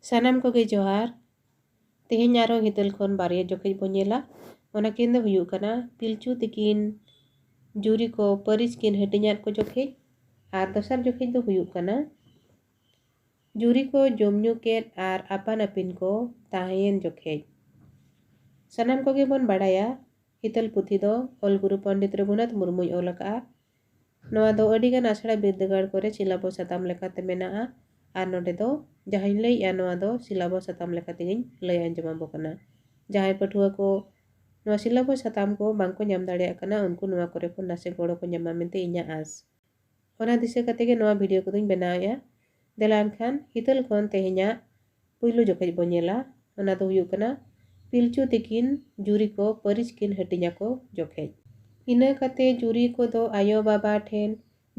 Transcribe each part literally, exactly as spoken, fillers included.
ᱥᱟᱱᱟᱢ ᱠᱚᱜᱮ ᱡᱚᱦᱟᱨ᱾ ᱛᱮᱦᱮᱧ ᱟᱨᱦᱚᱸ ᱦᱤᱛᱟᱹᱞ ᱠᱷᱚᱱ ᱵᱟᱨᱭᱟ ᱡᱚᱠᱷᱮᱡ ᱵᱚᱱ ᱧᱮᱞᱟ᱾ ᱚᱱᱟ ᱠᱤᱱ ᱫᱚ ᱦᱩᱭᱩᱜ ᱠᱟᱱᱟ ᱯᱤᱞᱪᱩ ᱛᱤᱠᱤᱱ ᱡᱩᱨᱤ ᱠᱚ ᱯᱟᱹᱨᱤᱥ ᱠᱤᱱ ᱦᱟᱹᱴᱤᱧᱟᱫ ᱠᱚ ᱡᱚᱠᱷᱮᱡ, ᱟᱨ ᱫᱚᱥᱟᱨ ᱡᱚᱠᱷᱮᱡ ᱫᱚ ᱦᱩᱭᱩᱜ ᱠᱟᱱᱟ ᱡᱩᱨᱤ ᱠᱚ ᱡᱚᱢ ᱧᱩ ᱠᱮᱫ ᱟᱨ ᱟᱯᱟᱱ ᱟᱹᱯᱤᱱ ᱠᱚ ᱛᱟᱦᱮᱸᱭᱮᱱ ᱡᱚᱠᱷᱮᱡ᱾ ᱥᱟᱱᱟᱢ ᱠᱚᱜᱮ ᱵᱚᱱ ᱵᱟᱲᱟᱭᱟ, ᱦᱤᱛᱟᱹᱞ ᱯᱩᱛᱷᱤ ᱫᱚ ᱚᱞ ᱜᱩᱨᱩ ᱯᱚᱱᱰᱤᱛ ᱨᱚᱜᱷᱩᱱᱟᱛᱷ ᱢᱩᱨᱢᱩᱭ ᱚᱞ ᱟᱠᱟᱫᱼᱟ᱾ ᱱᱚᱣᱟ ᱫᱚ ᱟᱹᱰᱤᱜᱟᱱ ᱟᱥᱲᱟ ᱵᱤᱨᱫᱟᱹᱜᱟᱲ ᱠᱚᱨᱮ ᱥᱤᱞᱟᱵᱚᱥ ᱥᱟᱛᱟᱢ ᱞᱮᱠᱟᱛᱮ ᱢᱮᱱᱟᱜᱼᱟ᱾ ᱟᱨ ᱱᱚᱰᱮ ᱫᱚ ᱡᱟᱦᱟᱸᱧ ᱞᱟᱹᱭᱮᱜᱼᱟ, ᱱᱚᱣᱟ ᱫᱚ ᱥᱤᱞᱟᱵᱚᱥ ᱥᱟᱛᱟᱢ ᱞᱮᱠᱟ ᱛᱮᱜᱮᱧ ᱞᱟᱹᱭ ᱟᱸᱡᱚᱢ ᱟᱵᱚ ᱠᱟᱱᱟ᱾ ᱡᱟᱦᱟᱸᱭ ᱯᱟᱹᱴᱷᱩᱣᱟᱹ ᱠᱚ ᱱᱚᱣᱟ ᱥᱤᱞᱟᱵᱚᱥ ᱥᱟᱛᱟᱢ ᱠᱚ ᱵᱟᱝᱠᱚ ᱧᱟᱢ ᱫᱟᱲᱮᱭᱟᱜ ᱠᱟᱱᱟ, ᱩᱱᱠᱩ ᱱᱚᱣᱟ ᱠᱚᱨᱮ ᱠᱷᱚᱱ ᱱᱟᱥᱮ ᱜᱚᱲᱚ ᱠᱚ ᱧᱟᱢᱟ ᱢᱮᱱᱛᱮ ᱤᱧᱟᱹᱜ ᱟᱸᱥ᱾ ᱚᱱᱟ ᱫᱤᱥᱟᱹ ᱠᱟᱛᱮ ᱜᱮ ᱱᱚᱣᱟ ᱵᱷᱤᱰᱤᱭᱳ ᱠᱚᱫᱚᱧ ᱵᱮᱱᱟᱣᱮᱫᱼᱟ᱾ ᱫᱮᱞᱟ ᱮᱱᱠᱷᱟᱱ ᱦᱤᱛᱟᱹᱞ ᱠᱷᱚᱱ ᱛᱮᱦᱮᱧᱟᱜ ᱯᱩᱭᱞᱩ ᱡᱚᱠᱷᱮᱡ ᱵᱚᱱ ᱧᱮᱞᱟ᱾ ᱚᱱᱟ ᱫᱚ ᱦᱩᱭᱩᱜ ᱠᱟᱱᱟ ᱯᱤᱞᱪᱩ ᱛᱤᱠᱤᱱ ᱡᱩᱨᱤ ᱠᱚ ᱯᱟᱹᱨᱤᱥ ᱠᱤᱱ ᱦᱟᱹᱴᱤᱧ ᱟᱠᱚ ᱡᱚᱠᱷᱮᱡ᱾ ᱤᱱᱟᱹ ᱠᱟᱛᱮ ᱡᱩᱨᱤ ᱠᱚᱫᱚ ᱟᱭᱳ ᱵᱟᱵᱟ ᱴᱷᱮᱱ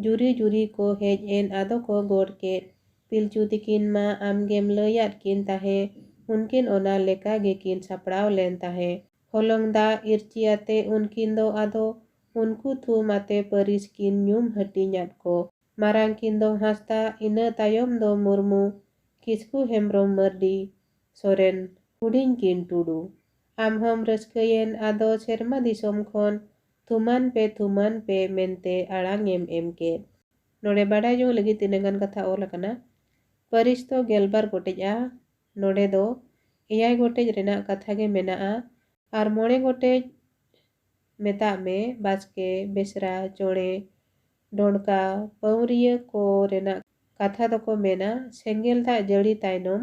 ᱡᱩᱨᱤ ᱡᱩᱨᱤ ᱠᱚ ᱦᱮᱡ ᱮᱱ ᱟᱫᱚ ᱠᱚ ᱜᱚᱰ ᱠᱮᱫ᱾ ᱯᱤᱞᱪᱩ ᱛᱤᱠᱤᱱ ᱢᱟ ᱟᱢᱜᱮᱢ ᱞᱟᱹᱭᱟᱫ ᱠᱤᱱ ᱛᱟᱦᱮᱸ, ᱩᱱᱠᱤᱱ ᱚᱱᱟ ᱞᱮᱠᱟ ᱜᱮᱠᱤᱱ ᱥᱟᱯᱲᱟᱣ ᱞᱮᱱ ᱛᱟᱦᱮᱸ᱾ ᱦᱚᱞᱚᱝ ᱫᱟᱜ ᱤᱨᱪᱤ ᱟᱛᱮ ᱩᱱᱠᱤᱱ ᱫᱚ ᱟᱫᱚ ᱩᱱᱠᱩ ᱛᱷᱩᱢ ᱟᱛᱮ ᱯᱟᱹᱨᱤᱥ ᱠᱤᱱ ᱧᱩᱢ ᱦᱟᱹᱴᱤᱧᱟᱫ ᱠᱚ᱾ ᱢᱟᱨᱟᱝ ᱠᱤᱱ ᱫᱚ ᱦᱟᱸᱥᱫᱟ, ᱤᱱᱟᱹ ᱛᱟᱭᱚᱢ ᱫᱚ ᱢᱩᱨᱢᱩ, ᱠᱤᱥᱠᱩ, ᱦᱮᱢᱵᱽᱨᱚᱢ, ᱢᱟᱹᱨᱰᱤ, ᱥᱚᱨᱮᱱ, ᱦᱩᱰᱤᱧ ᱠᱤᱱ ᱴᱩᱰᱩ᱾ ᱟᱢ ᱦᱚᱸᱢ ᱨᱟᱹᱥᱠᱟᱹᱭᱮᱱ ᱟᱫᱚ ᱥᱮᱨᱢᱟ ᱫᱤᱥᱚᱢ ᱠᱷᱚᱱ ᱛᱷᱩᱢᱟᱱ ᱯᱮ, ᱛᱷᱩᱢᱟᱱ ᱯᱮ ᱢᱮᱱᱛᱮ ᱟᱲᱟᱝ ᱮᱢ ᱮᱢ ᱠᱮᱫ᱾ ᱱᱚᱰᱮ ᱵᱟᱰᱟᱭ ᱡᱚᱝ ᱞᱟᱹᱜᱤᱫ ᱛᱤᱱᱟᱹᱜ ᱜᱟᱱ ᱠᱟᱛᱷᱟ ᱚᱞ ᱟᱠᱟᱱᱟ᱾ ᱯᱟᱹᱨᱤᱥ ᱫᱚ ᱜᱮᱞᱵᱟᱨ ᱜᱚᱴᱮᱡᱼᱟ᱾ ᱱᱚᱰᱮ ᱫᱚ ᱮᱭᱟᱭ ᱜᱚᱴᱮᱡ ᱨᱮᱱᱟᱜ ᱠᱟᱛᱷᱟ ᱜᱮ ᱢᱮᱱᱟᱜᱼᱟ᱾ ᱟᱨ ᱢᱚᱬᱮ ᱜᱚᱴᱮᱡ ᱢᱮᱛᱟᱜ ᱢᱮ, ᱵᱟᱥᱠᱮ, ᱵᱮᱥᱨᱟ, ᱪᱚᱬᱮ, ᱰᱚᱸᱰᱠᱟ, ᱯᱟᱹᱣᱨᱤᱭᱟᱹ ᱠᱚ ᱨᱮᱱᱟᱜ ᱠᱟᱛᱷᱟ ᱫᱚᱠᱚ ᱢᱮᱱᱟ, ᱥᱮᱸᱜᱮᱞ ᱫᱟᱜ ᱡᱟᱹᱲᱤ ᱛᱟᱭᱱᱚᱢ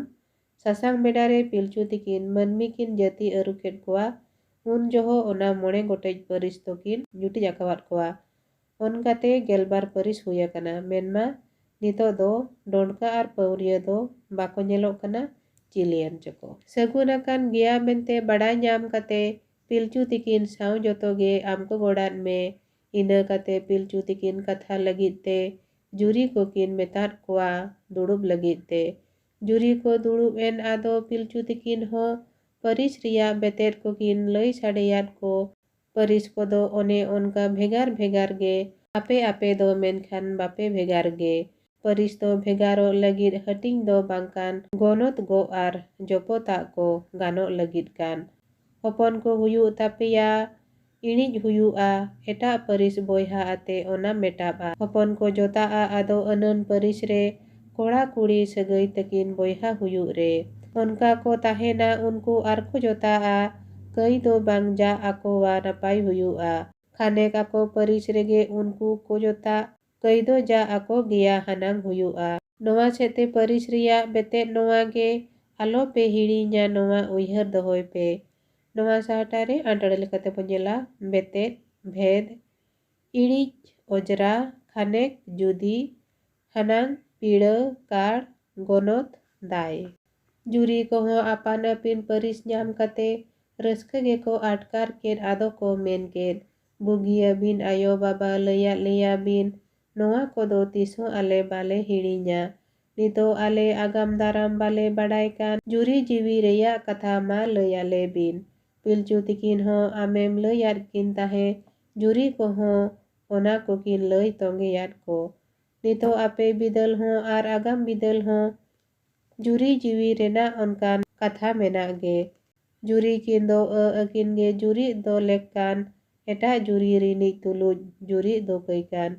ᱥᱟᱥᱟᱝ ᱵᱮᱰᱟ ᱨᱮ ᱯᱤᱞᱪᱩ ᱛᱤᱠᱤᱱ ᱢᱟᱹᱱᱢᱤ ᱠᱤᱱ ᱡᱟᱹᱛᱤ ᱟᱹᱨᱩ ᱠᱮᱫ ᱠᱚᱣᱟ᱾ ᱩᱱ ᱡᱚᱦᱚᱜ ᱚᱱᱟ ᱢᱚᱬᱮ ᱜᱚᱴᱮᱡ ᱯᱟᱹᱨᱤᱥ ᱫᱚᱠᱤᱱ ᱡᱩᱴᱤᱡ ᱟᱠᱟᱣᱟᱫ ᱠᱚᱣᱟ᱾ ᱚᱱᱠᱟᱛᱮ ᱜᱮᱞᱵᱟᱨ ᱯᱟᱹᱨᱤᱥ ᱦᱩᱭ ᱟᱠᱟᱱᱟ᱾ ᱢᱮᱱᱢᱟ ᱱᱤᱛᱚᱜ ᱫᱚ ᱰᱚᱸᱰᱠᱟ ᱟᱨ ᱯᱟᱹᱣᱨᱤᱭᱟᱹ ᱫᱚ ᱵᱟᱠᱚ ᱧᱮᱞᱚᱜ ᱠᱟᱱᱟ, ᱪᱤᱞᱤᱭᱮᱱ ᱪᱚᱠᱚ᱾ ᱥᱟᱹᱜᱩᱱ ᱟᱠᱟᱱ ᱜᱮᱭᱟ ᱢᱮᱱᱛᱮ ᱵᱟᱰᱟᱭ ᱧᱟᱢ ᱠᱟᱛᱮ ᱯᱤᱞᱪᱩ ᱛᱤᱠᱤᱱ ᱥᱟᱶ ᱡᱚᱛᱚ ᱜᱮ ᱟᱢ ᱠᱚ ᱜᱚᱰᱟᱫ ᱢᱮ᱾ ᱤᱱᱟᱹ ᱠᱟᱛᱮ ᱯᱤᱞᱪᱩ ᱛᱤᱠᱤᱱ ᱠᱟᱛᱷᱟ ᱞᱟᱹᱜᱤᱫ ᱛᱮ ᱡᱩᱨᱤ ᱠᱚᱠᱤᱱ ᱢᱮᱛᱟᱫ ᱠᱚᱣᱟ ᱫᱩᱲᱩᱵ ᱞᱟᱹᱜᱤᱫ ᱛᱮ᱾ ᱡᱩᱨᱤ ᱠᱚ ᱫᱩᱲᱩᱵ ᱮᱱ ᱟᱫᱚ ᱯᱤᱞᱪᱩ ᱛᱤᱠᱤᱱ ᱦᱚᱸ ᱯᱟᱹᱨᱤᱥ ᱨᱮᱭᱟᱜ ᱵᱮᱛᱮᱫ ᱠᱚᱠᱤᱱ ᱞᱟᱹᱭ ᱥᱟᱰᱮᱭᱟᱫ ᱠᱚ᱾ ᱯᱟᱹᱨᱤᱥ ᱠᱚᱫᱚ ᱚᱱᱮ ᱚᱱᱠᱟ ᱵᱷᱮᱜᱟᱨ ᱵᱷᱮᱜᱟᱨ ᱜᱮ, ᱟᱯᱮ ᱟᱯᱮ ᱫᱚ ᱢᱮᱱᱠᱷᱟᱱ ᱵᱟᱯᱮ ᱵᱷᱮᱜᱟᱨ ᱜᱮ᱾ ᱯᱟᱹᱨᱤᱥ ᱫᱚ ᱵᱷᱮᱜᱟᱨᱚᱜ ᱞᱟᱹᱜᱤᱫ ᱦᱟᱹᱴᱤᱧ ᱫᱚ ᱵᱟᱝ ᱠᱟᱱ, ᱜᱚᱱᱚᱛ ᱜᱚᱜ ᱟᱨ ᱡᱚᱯᱚᱛᱟᱜ ᱠᱚ ᱜᱟᱱᱚᱜ ᱞᱟᱹᱜᱤᱫ ᱠᱟᱱ᱾ ᱦᱚᱯᱚᱱ ᱠᱚ ᱦᱩᱭᱩᱜ ᱛᱟᱯᱮᱭᱟ, ᱤᱬᱤᱡ ᱦᱩᱭᱩᱜᱼᱟ, ᱮᱴᱟᱜ ᱯᱟᱹᱨᱤᱥ ᱵᱚᱭᱦᱟ ᱟᱛᱮ ᱚᱱᱟ ᱢᱮᱴᱟᱵᱼᱟ᱾ ᱦᱚᱯᱚᱱ ᱠᱚ ᱡᱚᱛᱟᱜᱼᱟ ᱟᱫᱚ ᱟᱹᱱᱟᱹᱱ ᱯᱟᱹᱨᱤᱥ ᱨᱮ, ᱠᱚᱲᱟ ᱠᱩᱲᱤ ᱥᱟᱹᱜᱟᱹᱭ ᱛᱟᱹᱠᱤᱱ ᱵᱚᱭᱦᱟ ᱦᱩᱭᱩᱜ ᱨᱮ᱾ ᱚᱱᱠᱟ ᱠᱚ ᱛᱟᱦᱮᱱᱟ ᱩᱱᱠᱩ ᱟᱨ ᱠᱚ ᱡᱚᱛᱟᱜᱼᱟ, ᱠᱟᱹᱭ ᱫᱚ ᱵᱟᱝ ᱡᱟ ᱟᱠᱚᱣᱟ ᱱᱟᱯᱟᱭ ᱦᱩᱭᱩᱜᱼᱟ᱾ ᱠᱷᱟᱱᱮᱠ ᱟᱠᱚ ᱯᱟᱹᱨᱤᱥ ᱨᱮᱜᱮ ᱩᱱᱠᱩ ᱠᱚ ᱡᱚᱛᱟᱜ, ᱠᱟᱹᱭ ᱫᱚ ᱡᱟ ᱟᱠᱚ ᱜᱮᱭᱟ ᱦᱟᱱᱟᱝ ᱦᱩᱭᱩᱜᱼᱟ᱾ ᱱᱚᱣᱟ ᱥᱮᱫ ᱛᱮ ᱯᱟᱹᱨᱤᱥ ᱨᱮᱭᱟᱜ ᱵᱮᱛᱮᱫ ᱱᱚᱣᱟ ᱜᱮ, ᱟᱞᱚ ᱯᱮ ᱦᱤᱲᱤᱧᱟ ᱱᱚᱣᱟ ᱩᱭᱦᱟᱹᱨ ᱫᱚᱦᱚᱭ ᱯᱮ᱾ ᱱᱚᱣᱟ ᱥᱟᱦᱴᱟ ᱨᱮ ᱟᱸᱰᱟᱲ ᱞᱮᱠᱟᱛᱮ ᱵᱚᱱ ᱧᱮᱞᱟ ᱵᱮᱛᱮᱫ, ᱵᱷᱮᱫ, ᱤᱬᱤᱡ, ᱚᱡᱽᱨᱟ, ᱠᱷᱟᱱᱮᱠ, ᱡᱩᱫᱤ, ᱦᱟᱱᱟᱝ, ᱯᱤᱲᱟᱹ, ᱠᱟᱲ, ᱜᱚᱱᱚᱛ, ᱫᱟᱭ᱾ ᱡᱩᱨᱤ ᱠᱚᱦᱚᱸ ᱟᱯᱟᱱ ᱟᱹᱯᱤᱱ ᱯᱟᱹᱨᱤᱥ ᱧᱟᱢ ᱠᱟᱛᱮ ᱨᱟᱹᱥᱠᱟᱹ ᱜᱮᱠᱚ ᱟᱴᱠᱟᱨ ᱠᱮᱫ, ᱟᱫᱚ ᱠᱚ ᱢᱮᱱ ᱠᱮᱫ, ᱵᱩᱜᱤᱭᱟᱹᱵᱤᱱ ᱟᱭᱳ ᱵᱟᱵᱟ ᱞᱟᱹᱭᱟᱫ ᱞᱮᱭᱟ ᱵᱤᱱ, ᱱᱚᱣᱟ ᱠᱚᱫᱚ ᱛᱤᱥ ᱦᱚᱸ ᱟᱞᱮ ᱵᱟᱞᱮ ᱦᱤᱲᱤᱧᱟ᱾ ᱱᱤᱛᱚᱜ ᱟᱞᱮ ᱟᱜᱟᱢ ᱫᱟᱨᱟᱢ ᱵᱟᱞᱮ ᱵᱟᱰᱟᱭ ᱠᱟᱱ, ᱡᱩᱨᱤ ᱡᱤᱣᱤ ᱨᱮᱭᱟᱜ ᱠᱟᱛᱷᱟ ᱢᱟ ᱞᱟᱹᱭ ᱟᱞᱮ ᱵᱤᱱ᱾ ᱯᱤᱞᱪᱩ ᱛᱤᱠᱤᱱ ᱦᱚᱸ ᱟᱢᱮᱢ ᱞᱟᱹᱭᱟᱫ ᱠᱤᱱ ᱛᱟᱦᱮᱸ, ᱡᱩᱨᱤ ᱠᱚᱦᱚᱸ ᱚᱱᱟ ᱠᱚᱠᱤᱱ ᱞᱟᱹᱭ ᱛᱚᱸᱜᱮᱭᱟᱫ ᱠᱚ᱾ ᱱᱤᱛᱚᱜ ᱟᱯᱮ ᱵᱤᱫᱟᱹᱞ ᱦᱚᱸ ᱟᱨ ᱟᱜᱟᱢ ᱵᱤᱫᱟᱹᱞ ᱦᱚᱸ ᱡᱩᱨᱤ ᱡᱤᱣᱤ ᱨᱮᱱᱟᱜ ᱚᱱᱠᱟᱱ ᱠᱟᱛᱷᱟ ᱢᱮᱱᱟᱜ ᱜᱮ᱾ ᱡᱩᱨᱤ ᱠᱤᱱ ᱫᱚ ᱟᱹ ᱟᱹᱠᱤᱱ ᱜᱮ ᱡᱩᱨᱤᱜ ᱫᱚ ᱞᱮᱠ ᱠᱟᱱ, ᱮᱴᱟᱜ ᱡᱩᱨᱤ ᱨᱤᱱᱤᱡ ᱛᱩᱞᱩᱡ ᱡᱩᱨᱤᱜ ᱫᱚ ᱠᱟᱹᱭ ᱠᱟᱱ᱾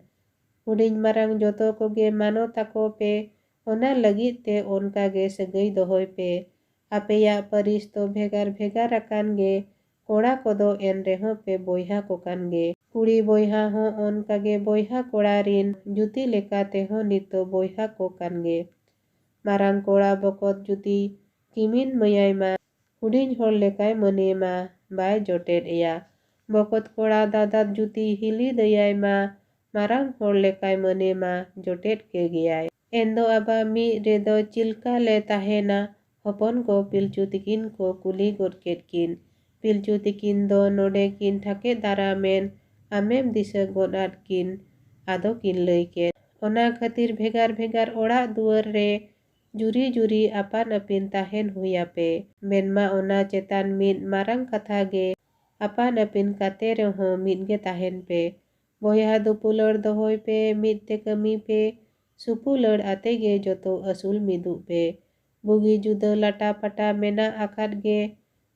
ᱦᱩᱰᱤᱧ ᱢᱟᱨᱟᱝ ᱡᱚᱛᱚ ᱠᱚᱜᱮ ᱢᱟᱱᱚᱛ ᱟᱠᱚ ᱯᱮ, ᱚᱱᱟ ᱞᱟᱹᱜᱤᱫ ᱛᱮ ᱚᱱᱠᱟ ᱜᱮ ᱥᱟᱹᱜᱟᱹᱭ ᱫᱚᱦᱚᱭ ᱯᱮ᱾ ᱟᱯᱮᱭᱟᱜ ᱯᱟᱹᱨᱤᱥ ᱫᱚ ᱵᱷᱮᱜᱟᱨ ᱵᱷᱮᱜᱟᱨ ᱟᱠᱟᱱ ᱜᱮ, ᱠᱚᱲᱟ ᱠᱚᱫᱚ ᱮᱱ ᱨᱮᱦᱚᱸ ᱯᱮ ᱵᱚᱭᱦᱟ ᱠᱚ ᱠᱟᱱ ᱜᱮ᱾ ᱠᱩᱲᱤ ᱵᱚᱭᱦᱟ ᱦᱚᱸ ᱚᱱᱠᱟ ᱜᱮ ᱵᱚᱭᱦᱟ ᱠᱚᱲᱟ ᱨᱤᱱ ᱡᱩᱛᱤ ᱞᱮᱠᱟ ᱛᱮᱦᱚᱸ ᱱᱤᱛ ᱫᱚ ᱵᱚᱭᱦᱟ ᱠᱚ ᱠᱟᱱ ᱜᱮ᱾ ᱢᱟᱨᱟᱝ ᱠᱚᱲᱟ ᱵᱚᱠᱚᱛ ᱡᱩᱫᱤ ᱠᱤᱢᱤᱱ ᱢᱟᱹᱭᱟᱭ ᱢᱟ, ᱦᱩᱰᱤᱧ ᱦᱚᱲ ᱞᱮᱠᱟᱭ ᱢᱟᱹᱱᱮ ᱢᱟ, ᱵᱟᱭ ᱡᱚᱴᱮᱫ ᱮᱭᱟ᱾ ᱵᱚᱠᱚᱛ ᱠᱚᱲᱟ ᱫᱟᱫᱟᱛ ᱡᱩᱫᱤ ᱦᱤᱞᱤ ᱫᱟᱹᱭᱟᱭ ᱢᱟ, ᱢᱟᱨᱟᱝ ᱦᱚᱲ ᱞᱮᱠᱟᱭ ᱢᱟᱹᱱᱮ ᱢᱟ, ᱡᱚᱴᱮᱫ ᱠᱮ ᱜᱮᱭᱟᱭ᱾ ᱮᱱᱫᱚ ᱟᱵᱟ ᱢᱤᱫ ᱨᱮᱫᱚ ᱪᱤᱞᱠᱟ ᱞᱮ ᱛᱟᱦᱮᱱᱟ? ᱦᱚᱯᱚᱱ ᱠᱚ ᱯᱤᱞᱪᱩ ᱛᱤᱠᱤᱱ ᱠᱚ ᱠᱩᱞᱤ ᱜᱚᱫ ᱠᱮᱫ ᱠᱤᱱ᱾ ᱯᱤᱞᱪᱩ ᱛᱤᱠᱤᱱ ᱫᱚ ᱱᱚᱰᱮ ᱠᱤᱱ ᱴᱷᱟᱠᱮ ᱫᱟᱨᱟᱢᱮᱱ, ᱟᱢᱮᱢ ᱫᱤᱥᱟᱹ ᱜᱚᱫ ᱟᱫ ᱠᱤᱱ, ᱟᱫᱚ ᱠᱤᱱ ᱞᱟᱹᱭ ᱠᱮᱫ, ᱚᱱᱟ ᱠᱷᱟᱹᱛᱤᱨ ᱵᱷᱮᱜᱟᱨ ᱵᱷᱮᱜᱟᱨ ᱚᱲᱟᱜ ᱫᱩᱣᱟᱹᱨ ᱨᱮ ᱡᱩᱨᱤ ᱡᱩᱨᱤ ᱟᱯᱟᱱ ᱟᱹᱯᱤᱱ ᱛᱟᱦᱮᱱ ᱦᱩᱭ ᱟᱯᱮ᱾ ᱢᱮᱱᱢᱟ ᱚᱱᱟ ᱪᱮᱛᱟᱱ ᱢᱤᱫ ᱢᱟᱨᱟᱝ ᱠᱟᱛᱷᱟ ᱜᱮ, ᱟᱯᱟᱱ ᱟᱹᱯᱤᱱ ᱠᱟᱛᱮ ᱨᱮᱦᱚᱸ ᱢᱤᱫ ᱜᱮ ᱛᱟᱦᱮᱱ ᱯᱮ᱾ ᱵᱚᱭᱦᱟ ᱫᱩᱯᱩᱞᱟᱹᱲ ᱫᱚᱦᱚᱭ ᱯᱮ, ᱢᱤᱫ ᱛᱮ ᱠᱟᱹᱢᱤ ᱯᱮ, ᱥᱩᱯᱩᱞᱟᱹᱲ ᱟᱛᱮ ᱜᱮ ᱡᱚᱛᱚ ᱟᱹᱥᱩᱞ ᱢᱤᱫᱩᱜ ᱯᱮ᱾ ᱵᱩᱜᱤ ᱡᱩᱫᱟᱹ ᱞᱟᱴᱟ ᱯᱟᱴᱟ ᱢᱮᱱᱟᱜ ᱟᱠᱟᱫ ᱜᱮ,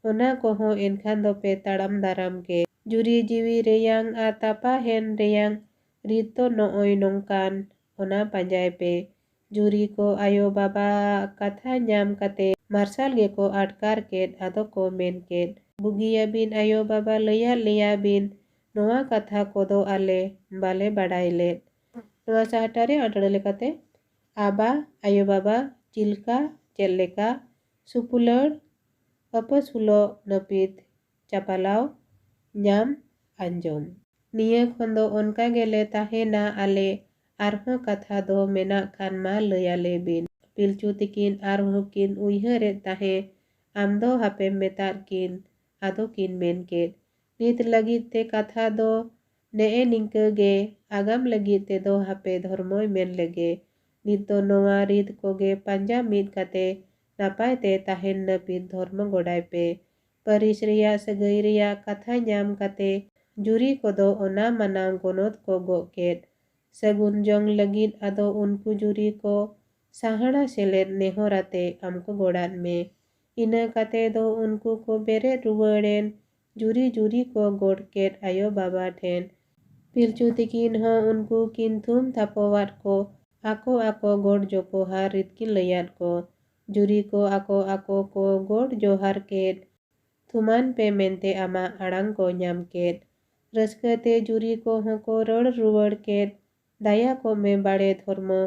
ᱚᱱᱟ ᱠᱚᱦᱚᱸ ᱮᱱᱠᱷᱟᱱ ᱫᱚᱯᱮ ᱛᱟᱲᱟᱢ ᱫᱟᱨᱟᱢ ᱠᱮᱫ᱾ ᱡᱩᱨᱤ ᱡᱤᱣᱤ ᱨᱮᱭᱟᱝ ᱟᱨ ᱛᱟᱯᱟᱦᱮᱱ ᱨᱮᱭᱟᱝ ᱨᱤᱛ ᱫᱚ ᱱᱚᱜᱼᱚᱭ ᱱᱚᱝᱠᱟᱱ, ᱚᱱᱟ ᱯᱟᱸᱡᱟᱭ ᱯᱮ᱾ ᱡᱩᱨᱤ ᱠᱚ ᱟᱭᱳ ᱵᱟᱵᱟᱣᱟᱜ ᱠᱟᱛᱷᱟ ᱧᱟᱢ ᱠᱟᱛᱮ ᱢᱟᱨᱥᱟᱞ ᱜᱮᱠᱚ ᱟᱴᱠᱟᱨ ᱠᱮᱫ, ᱟᱫᱚ ᱠᱚ ᱢᱮᱱ ᱠᱮᱫ, "ᱵᱩᱜᱤᱭᱟᱵᱤᱱ ᱟᱭᱳ ᱵᱟᱵᱟ, ᱞᱟᱹᱭᱟᱫ ᱞᱮᱭᱟ ᱵᱤᱱ, ᱱᱚᱣᱟ ᱠᱟᱛᱷᱟ ᱠᱚᱫᱚ ᱟᱞᱮ ᱵᱟᱞᱮ ᱵᱟᱰᱟᱭ ᱞᱮᱫ᱾" ᱱᱚᱣᱟ ᱥᱟᱦᱴᱟ ᱨᱮ ᱟᱹᱱᱴᱟᱹᱲᱟᱹ ᱞᱮᱠᱟᱛᱮ ᱟᱵᱟ, ᱟᱭᱳ ᱵᱟᱵᱟ, ᱪᱤᱞᱠᱟ, ᱪᱮᱫ ᱞᱮᱠᱟ, ᱥᱩᱯᱩᱞᱟᱹᱲ, ᱟᱹᱯᱟᱹᱥᱩᱞᱚᱜ, ᱱᱟᱹᱯᱤᱛ, ᱪᱟᱯᱟᱞᱟᱣ, ᱧᱟᱢ, ᱟᱸᱡᱚᱢ᱾ ᱱᱤᱭᱟᱹ ᱠᱷᱚᱱ ᱫᱚ ᱚᱱᱠᱟ ᱜᱮᱞᱮ ᱛᱟᱦᱮᱱᱟ ᱟᱞᱮ, ᱟᱨᱦᱚᱸ ᱠᱟᱛᱷᱟ ᱫᱚ ᱢᱮᱱᱟᱜ ᱠᱷᱟᱱ ᱢᱟ ᱞᱟᱹᱭ ᱟᱞᱮ ᱵᱤᱱ᱾ ᱯᱤᱞᱪᱩ ᱛᱤᱠᱤᱱ ᱟᱨᱦᱚᱸ ᱠᱤᱱ ᱩᱭᱦᱟᱹᱨᱮᱫ ᱛᱟᱦᱮᱸ, ᱟᱢ ᱫᱚ ᱦᱟᱯᱮᱢ ᱢᱮᱛᱟᱫ ᱠᱤᱱ, ᱟᱫᱚ ᱠᱤᱱ ᱢᱮᱱ ᱠᱮᱫ, ᱱᱤᱛ ᱞᱟᱹᱜᱤᱫ ᱛᱮ ᱠᱟᱛᱷᱟ ᱫᱚ ᱱᱮᱜᱼᱮ ᱱᱤᱝᱠᱟᱹ ᱜᱮ, ᱟᱜᱟᱢ ᱞᱟᱹᱜᱤᱫ ᱛᱮᱫᱚ ᱦᱟᱯᱮ ᱫᱷᱚᱨᱢᱚᱭ ᱢᱮᱱ ᱞᱮᱜᱮ᱾ ᱱᱤᱛ ᱫᱚ ᱱᱚᱣᱟ ᱨᱤᱛ ᱠᱚᱜᱮ ᱯᱟᱸᱡᱟ ᱢᱤᱫ ᱠᱟᱛᱮ ᱱᱟᱯᱟᱭ ᱛᱮ ᱛᱟᱦᱮᱱ ᱱᱟᱹᱯᱤᱛ ᱫᱷᱚᱨᱢᱚ ᱜᱚᱰᱟᱭ ᱯᱮ᱾ ᱯᱟᱹᱨᱤᱥ ᱨᱮᱭᱟᱜ ᱥᱟᱹᱜᱟᱹᱭ ᱨᱮᱭᱟᱜ ᱠᱟᱛᱷᱟ ᱧᱟᱢ ᱠᱟᱛᱮ ᱡᱩᱨᱤ ᱠᱚᱫᱚ ᱚᱱᱟ ᱢᱟᱱᱟᱣ ᱜᱚᱱᱚᱛ ᱠᱚ ᱜᱚᱜ ᱠᱮᱫ᱾ ᱥᱟᱹᱜᱩᱱ ᱡᱚᱝ ᱞᱟᱹᱜᱤᱫ ᱟᱫᱚ ᱩᱱᱠᱩ ᱡᱩᱨᱤ ᱠᱚ ᱥᱟᱦᱟᱲᱟ ᱥᱮᱞᱮᱫ ᱱᱮᱦᱚᱨ ᱟᱛᱮ ᱟᱢ ᱠᱚ ᱜᱚᱲᱟᱫ ᱢᱮ᱾ ᱤᱱᱟᱹ ᱠᱟᱛᱮ ᱫᱚ ᱩᱱᱠᱩ ᱠᱚ ᱵᱮᱨᱮᱫ ᱨᱩᱣᱟᱹᱲᱮᱱ, ᱡᱩᱨᱤ ᱡᱩᱨᱤ ᱠᱚ ᱜᱚᱰ ᱠᱮᱫ ᱟᱭᱳ ᱵᱟᱵᱟ ᱴᱷᱮᱱ᱾ ᱯᱤᱞᱪᱩ ᱛᱤᱠᱤᱱ ᱦᱚᱸ ᱩᱱᱠᱩ ᱠᱤᱱ ᱛᱷᱩᱢ ᱛᱷᱟᱯᱚᱣᱟᱫ ᱠᱚ, ᱟᱠᱚ ᱟᱠᱚ ᱜᱚᱰ ᱡᱚᱯᱚᱦᱟᱨ ᱨᱤᱛ ᱠᱤᱱ ᱞᱟᱹᱭᱟᱫ ᱠᱚ᱾ ᱡᱩᱨᱤ ᱠᱚ ᱟᱠᱚ ᱟᱠᱚ ᱠᱚ ᱜᱚᱰ ᱡᱚᱦᱟᱨ ᱠᱮᱫ᱾ ᱛᱷᱩᱢᱟᱱ ᱯᱮ ᱢᱮᱱᱛᱮ ᱟᱢᱟᱜ ᱟᱲᱟᱝ ᱠᱚ ᱧᱟᱢ ᱠᱮᱫ᱾ ᱨᱟᱹᱥᱠᱟᱹ ᱛᱮ ᱡᱩᱨᱤ ᱠᱚᱦᱚᱸ ᱠᱚ ᱨᱚᱲ ᱨᱩᱣᱟᱹᱲ ᱠᱮᱫ, ᱫᱟᱭᱟ ᱠᱚᱜ ᱢᱮ ᱵᱟᱲᱮ ᱫᱷᱚᱨᱢᱚ,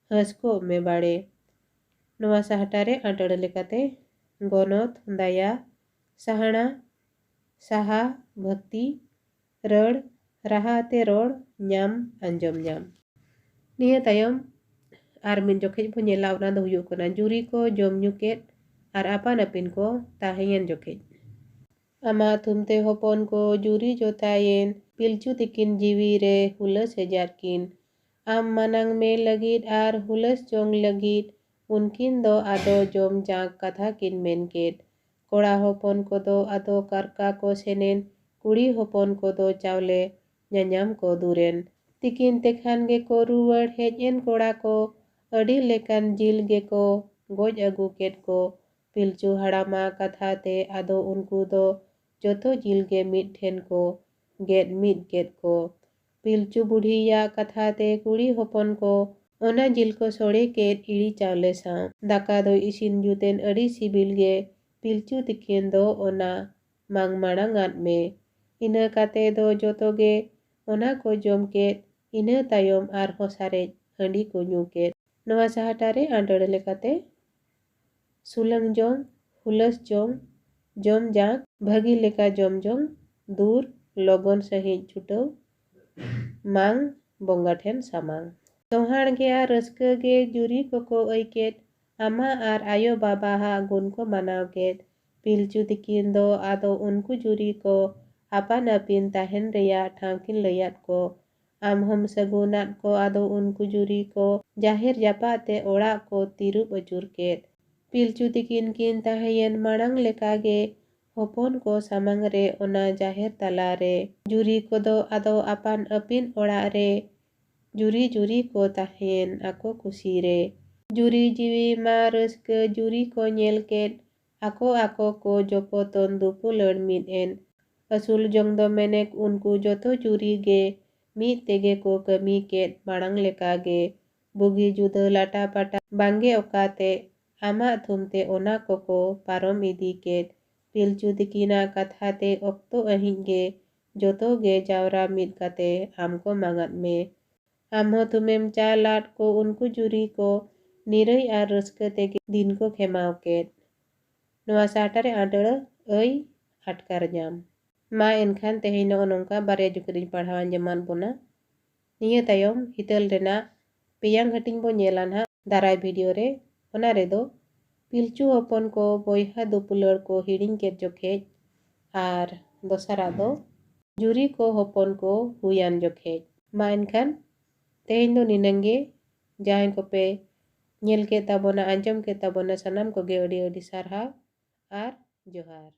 ᱦᱟᱹᱥ ᱠᱚᱜ ᱢᱮ ᱵᱟᱲᱮ᱾ ᱱᱚᱣᱟ ᱥᱟᱦᱴᱟ ᱨᱮ ᱟᱹᱱᱴᱟᱹᱲᱟᱹ ᱞᱮᱠᱟᱛᱮ ᱜᱚᱱᱚᱛ, ᱫᱟᱭᱟ, ᱥᱟᱦᱟᱱᱟ, ᱥᱟᱦᱟ, ᱵᱷᱟᱹᱠᱛᱤ, ᱨᱟᱹᱲ, ᱨᱟᱦᱟ ᱟᱛᱮ ᱨᱚᱲ, ᱧᱟᱢ, ᱟᱸᱡᱚᱢ ᱧᱟᱢ᱾ ᱱᱤᱭᱟᱹ ᱛᱟᱭᱚᱢ ᱟᱨ ᱢᱤᱫ ᱡᱚᱠᱷᱮᱡ ᱵᱚ ᱧᱮᱞᱟ, ᱚᱱᱟ ᱫᱚ ᱦᱩᱭᱩᱜ ᱠᱟᱱᱟ ᱡᱩᱨᱤ ᱠᱚ ᱡᱚᱢ ᱧᱩ ᱠᱮᱫ ᱟᱨ ᱟᱯᱟᱱ ᱟᱹᱯᱤᱱ ᱠᱚ ᱛᱟᱦᱮᱸᱭᱮᱱ ᱡᱚᱠᱷᱮᱡ᱾ ᱟᱢᱟᱜ ᱛᱷᱩᱢᱛᱮ ᱦᱚᱯᱚᱱ ᱠᱚ ᱡᱩᱨᱤ ᱡᱚᱛᱟᱭᱮᱱ, ᱯᱤᱞᱪᱩ ᱛᱤᱠᱤᱱ ᱡᱤᱣᱤ ᱨᱮ ᱦᱩᱞᱟᱹᱥ ᱦᱮᱡᱟᱫ ᱠᱤᱱ᱾ ᱟᱢ ᱢᱟᱱᱟᱝ ᱢᱮ ᱞᱟᱹᱜᱤᱫ ᱟᱨ ᱦᱩᱞᱟᱹᱥ ᱡᱚᱝ ᱞᱟᱹᱜᱤᱫ ᱩᱱᱠᱤᱱ ᱫᱚ ᱟᱫᱚ ᱡᱚᱢ ᱡᱟᱸᱠ ᱠᱟᱛᱷᱟ ᱠᱤᱱ ᱢᱮᱱ ᱠᱮᱫ᱾ ᱠᱚᱲᱟ ᱦᱚᱯᱚᱱ ᱠᱚᱫᱚ ᱟᱫᱚ ᱠᱟᱨᱠᱟ ᱠᱚ ᱥᱮᱱᱮᱱ, ᱠᱩᱲᱤ ᱦᱚᱯᱚᱱ ᱠᱚᱫᱚ ᱪᱟᱣᱞᱮ ᱧᱟᱧᱟᱢ ᱠᱚ ᱫᱩᱨᱮᱱ᱾ ᱛᱤᱠᱤᱱ ᱛᱮᱠᱷᱟᱱ ᱜᱮᱠᱚ ᱨᱩᱣᱟᱹᱲ ᱦᱮᱡ ᱮᱱ ᱠᱚᱲᱟ ᱠᱚ, ᱟᱹᱰᱤ ᱞᱮᱠᱟᱱ ᱡᱤᱞ ᱜᱮᱠᱚ ᱜᱚᱡ ᱟᱹᱜᱩ ᱠᱮᱫ ᱠᱚ᱾ ᱯᱤᱞᱪᱩ ᱦᱟᱲᱟᱢᱟᱜ ᱠᱟᱛᱷᱟ ᱛᱮ ᱟᱫᱚ ᱩᱱᱠᱩ ᱫᱚ ᱡᱚᱛᱚ ᱡᱤᱞ ᱜᱮ ᱢᱤᱫ ᱴᱷᱮᱱ ᱠᱚ ᱜᱮᱫ ᱢᱤᱫ ᱠᱮᱫ ᱠᱚ᱾ ᱯᱤᱞᱪᱩ ᱵᱩᱰᱷᱤᱭᱟᱜ ᱠᱟᱛᱷᱟ ᱛᱮ ᱠᱩᱲᱤ ᱦᱚᱯᱚᱱ ᱠᱚ ᱚᱱᱟ ᱡᱤᱞ ᱠᱚ ᱥᱚᱲᱮ ᱠᱮᱫ ᱤᱲᱤ ᱪᱟᱣᱞᱮ ᱥᱟᱶ᱾ ᱫᱟᱠᱟ ᱫᱚ ᱤᱥᱤᱱ ᱡᱩᱛᱮᱱ ᱟᱹᱰᱤ ᱥᱤᱵᱤᱞ ᱜᱮ᱾ ᱯᱤᱞᱪᱩ ᱛᱤᱠᱤᱱ ᱫᱚ ᱚᱱᱟ ᱢᱟᱝ ᱢᱟᱲᱟᱝ ᱟᱫ ᱢᱮ᱾ ᱤᱱᱟᱹ ᱠᱟᱛᱮ ᱫᱚ ᱡᱚᱛᱚ ᱜᱮ ᱚᱱᱟ ᱠᱚ ᱡᱚᱢ ᱠᱮᱫ᱾ ᱤᱱᱟᱹ ᱛᱟᱭᱚᱢ ᱟᱨᱦᱚᱸ ᱥᱟᱨᱮᱡ ᱦᱟᱺᱰᱤ ᱠᱚ ᱧᱩ ᱠᱮᱫ᱾ ᱱᱚᱣᱟ ᱥᱟᱦᱴᱟ ᱨᱮ ᱟᱸᱰᱟᱹᱲ ᱞᱮᱠᱟᱛᱮ ᱥᱩᱞᱟᱹᱝ ᱡᱚᱝ, ᱦᱩᱞᱟᱹᱥ ᱡᱚᱝ, ᱡᱚᱢ ᱡᱟᱠ, ᱵᱷᱟᱹᱜᱤ ᱞᱮᱠᱟ ᱡᱚᱢ ᱡᱚᱝ, ᱫᱩᱨ, ᱞᱚᱜᱚᱱ ᱥᱟᱺᱦᱤᱡ ᱪᱷᱩᱴᱟᱹᱣ, ᱢᱟᱝ, ᱵᱚᱸᱜᱟ ᱴᱷᱮᱱ ᱥᱟᱢᱟᱝ᱾ ᱥᱚᱦᱟᱲ ᱜᱮ ᱟᱨ ᱨᱟᱹᱥᱠᱟᱹ ᱜᱮ ᱡᱩᱨᱤ ᱠᱚᱠᱚ ᱟᱹᱭᱠᱮᱫ, ᱟᱢᱟ ᱟᱨ ᱟᱭᱳ ᱵᱟᱵᱟᱣᱟᱜ ᱜᱩᱱ ᱠᱚ ᱢᱟᱱᱟᱣ ᱠᱮᱫ᱾ ᱯᱤᱞᱪᱩ ᱛᱤᱠᱤᱱ ᱫᱚ ᱟᱫᱚ ᱩᱱᱠᱩ ᱡᱩᱨᱤ ᱠᱚ ᱟᱯᱟᱱ ᱟᱹᱯᱤᱱ ᱛᱟᱦᱮᱱ ᱨᱮᱭᱟᱜ ᱴᱷᱟᱶ ᱠᱤᱱ ᱞᱟᱹᱭᱟᱫ ᱠᱚ᱾ ᱟᱢ ᱦᱚᱸᱢ ᱥᱟᱹᱜᱩᱱᱟᱫ ᱠᱚ, ᱟᱫᱚ ᱩᱱᱠᱩ ᱡᱩᱨᱤ ᱠᱚ ᱡᱟᱦᱮᱨ ᱡᱟᱯᱟᱜ ᱛᱮ ᱚᱲᱟᱜ ᱠᱚ ᱛᱤᱨᱩᱵ ᱟᱹᱪᱩᱨ ᱠᱮᱫ᱾ ᱯᱤᱞᱪᱩ ᱛᱤᱠᱤᱱ ᱠᱤᱱ ᱛᱟᱦᱮᱸᱭᱮᱱ ᱢᱟᱲᱟᱝ ᱞᱮᱠᱟᱜᱮ ᱦᱚᱯᱚᱱ ᱠᱚ ᱥᱟᱢᱟᱝ ᱨᱮ ᱚᱱᱟ ᱡᱟᱦᱮᱨ ᱛᱟᱞᱟ ᱨᱮ᱾ ᱡᱩᱨᱤ ᱠᱚᱫᱚ ᱟᱫᱚ ᱟᱯᱟᱱ ᱟᱹᱯᱤᱱ ᱚᱲᱟᱜ ᱨᱮ ᱡᱩᱨᱤ ᱡᱩᱨᱤ ᱠᱚ ᱛᱟᱦᱮᱸᱭᱮᱱ ᱟᱠᱚ ᱠᱩᱥᱤ ᱨᱮ᱾ ᱡᱩᱨᱤ ᱡᱤᱣᱤ ᱢᱟ ᱨᱟᱹᱥᱠᱟᱹ ᱡᱩᱨᱤ ᱠᱚ ᱧᱮᱞ ᱠᱮᱫ, ᱟᱠᱚ ᱟᱠᱚ ᱠᱚ ᱡᱚᱯᱚᱛᱚᱱ ᱫᱩᱯᱩᱞᱟᱹᱲ ᱢᱤᱫ ᱮᱱ᱾ ᱟᱹᱥᱩᱞ ᱡᱚᱝ ᱫᱚ ᱢᱮᱱᱮᱠ ᱩᱱᱠᱩ ᱡᱚᱛᱚ ᱡᱩᱨᱤ ᱜᱮ ᱢᱤᱫ ᱛᱮᱜᱮ ᱠᱚ ᱠᱟᱹᱢᱤ ᱠᱮᱫ ᱢᱟᱲᱟᱝ ᱞᱮᱠᱟ ᱜᱮ᱾ ᱵᱩᱜᱤ ᱡᱩᱫᱟᱹ ᱞᱟᱴᱟ ᱯᱟᱴᱟ ᱵᱟᱝᱜᱮ ᱚᱠᱟᱛᱮ ᱟᱢᱟᱜ ᱛᱷᱩᱢ ᱛᱮ ᱚᱱᱟ ᱠᱚᱠᱚ ᱯᱟᱨᱚᱢ ᱤᱫᱤ ᱠᱮᱫ᱾ ᱯᱤᱞᱪᱩ ᱛᱤᱠᱤᱱᱟᱜ ᱠᱟᱛᱷᱟ ᱛᱮ ᱚᱠᱛᱚ ᱟᱹᱦᱤᱡ ᱜᱮ ᱡᱚᱛᱚ ᱜᱮ ᱡᱟᱣᱨᱟ ᱢᱤᱫ ᱠᱟᱛᱮ ᱟᱢ ᱠᱚ ᱢᱟᱸᱜᱟᱫ ᱢᱮ᱾ ᱟᱢ ᱦᱚᱸ ᱛᱷᱩᱢᱮᱢ ᱪᱟᱞ ᱟᱫ ᱠᱚ ᱩᱱᱠᱩ ᱡᱩᱨᱤ ᱠᱚ ᱱᱤᱨᱟᱹᱭ ᱟᱨ ᱨᱟᱹᱥᱠᱟᱹ ᱛᱮᱜᱮ ᱫᱤᱱ ᱠᱚ ᱠᱷᱮᱢᱟᱣ ᱠᱮᱫ᱾ ᱱᱚᱣᱟ ᱥᱟᱦᱴᱟ ᱨᱮ ᱟᱸᱰᱟᱹᱲᱟᱹ ᱟᱹᱭ ᱟᱴᱠᱟᱨ ᱧᱟᱢ᱾ ᱢᱟ ᱮᱱᱠᱷᱟᱱ ᱛᱮᱦᱮᱧ ᱱᱚᱜᱼᱚ ᱱᱚᱝᱠᱟ ᱵᱟᱨᱭᱟ ᱡᱩᱠᱷᱟᱹᱨᱤᱧ ᱯᱟᱲᱦᱟᱣ ᱟᱸᱡᱚᱢᱟᱫ ᱵᱚᱱᱟ᱾ ᱱᱤᱭᱟᱹ ᱛᱟᱭᱚᱢ ᱦᱤᱛᱟᱹᱞ ᱨᱮᱱᱟᱜ ᱯᱮᱭᱟᱝ ᱦᱟᱹᱴᱤᱧ ᱵᱚ ᱧᱮᱞᱟ ᱱᱟᱦᱟᱜ ᱫᱟᱨᱟᱭ ᱵᱷᱤᱰᱤᱭᱳ ᱨᱮ᱾ ᱚᱱᱟ ᱨᱮᱫᱚ ᱯᱤᱞᱪᱩ ᱦᱚᱯᱚᱱ ᱠᱚ ᱵᱚᱭᱦᱟ ᱫᱩᱯᱩᱞᱟᱹᱲ ᱠᱚ ᱦᱤᱲᱤᱧ ᱠᱮᱫ ᱡᱚᱠᱷᱮᱡ ᱟᱨ ᱫᱚᱥᱟᱨᱟᱜ ᱫᱚ ᱡᱩᱨᱤ ᱠᱚ ᱦᱚᱯᱚᱱ ᱠᱚ ᱦᱩᱭᱟᱱ ᱡᱚᱠᱷᱮᱡ᱾ ᱢᱟ ᱮᱱᱠᱷᱟᱱ ᱛᱮᱦᱮᱧ ᱫᱚ ᱱᱤᱱᱟᱹᱝ ᱜᱮ᱾ ᱡᱟᱦᱟᱸᱭ ᱠᱚᱯᱮ ᱧᱮᱞ ᱠᱮᱫ ᱛᱟᱵᱚᱱᱟ, ᱟᱸᱡᱚᱢ ᱠᱮᱫ ᱛᱟᱵᱚᱱᱟ, ᱥᱟᱱᱟᱢ ᱠᱚᱜᱮ ᱟᱹᱰᱤ ᱟᱹᱰᱤ ᱥᱟᱨᱦᱟᱣ ᱟᱨ ᱡᱚᱦᱟᱨ᱾